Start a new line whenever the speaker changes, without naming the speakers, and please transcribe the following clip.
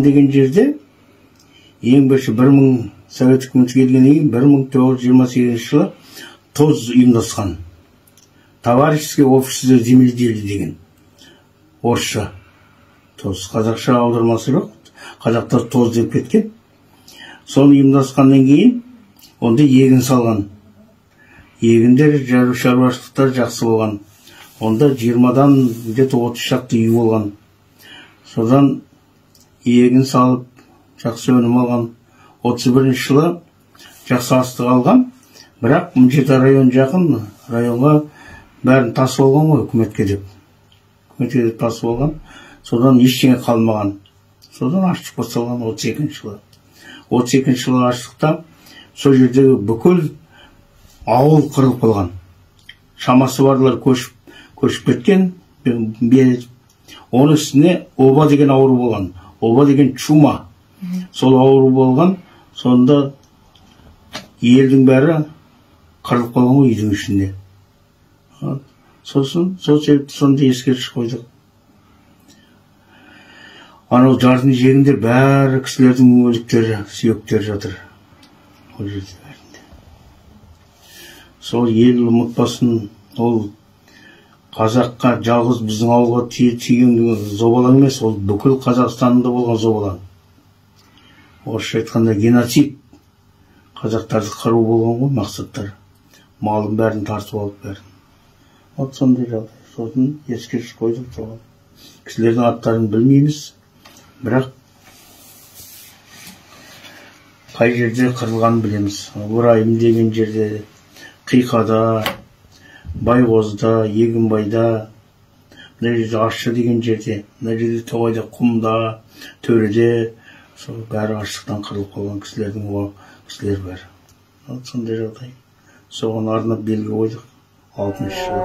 деген жерде ең бірінші 1000 Совет үкіметі келгеннен кейін 1928 жылы ТОЗ ұйымдасқан. Товарищеское общество земледелия деген. Орысша. ТОЗ. Қазақша аудармасы жоқ. Қазақтар ТОЗ деп кеткен. Соны ұйымдасқаннан кейін онда егін салған. Егіндер, шаруашылықтар жақсы болған. Онда 20-дан где-то 30 шақты үй болған. Содан егін салып, жақсы өнім алған. 31 жылы жақсы астық алған. Бірақ мына жерде район жақын, районға бәрін тасып алған ғой үкіметке деп. Үкіметке деп тасып алған. Содан ештеңе қалмаған. Содан аштық басталған 32 жылы. 32 жылы аштықта сол жердегі бүкіл ауыл қырылып қалған. Шамасы барлар көшіп кеткен. Оның үстіне оба деген ауру болған. Оба деген чума. Сол ауру болған. Сонда елдің бәрі қырылып қалған ғой үйдің ішінде. Сосын сол себепті сонда ескерткіш қойдық. Анау жардың жегінде бәрі кісілердің өліктері, сүйектері жатыр. Ол жерде бәрінде. Сол ел ұмытпасын, ол қазаққа жалғыз біздің ауылға тиген зобалаң емес, ол бүкіл Қазақстанда болған зобалаң. Орысша айтқанда геноцид. Қазақтарды қыру болған ғой мақсаттары. Малын бәрін тартып алып бәрін. Вот сондай жағдай. Сосын ескерткіш қойдық соған. Кісілердің аттарын білмейміз, бірақ қай жерде қырылғанын білеміз. Ыбырайым деген жерде, Қиқада, Байғозда, Егінбайда, мына жерде Ащы деген жерде, мына жерде тоғайда, құмда, төреде, сол бәрі аштықтан қырылып қалған кісілердің кісілер бәрі. Вот сондай жағдай. Соған арнап белгі қойдық 60 жыл.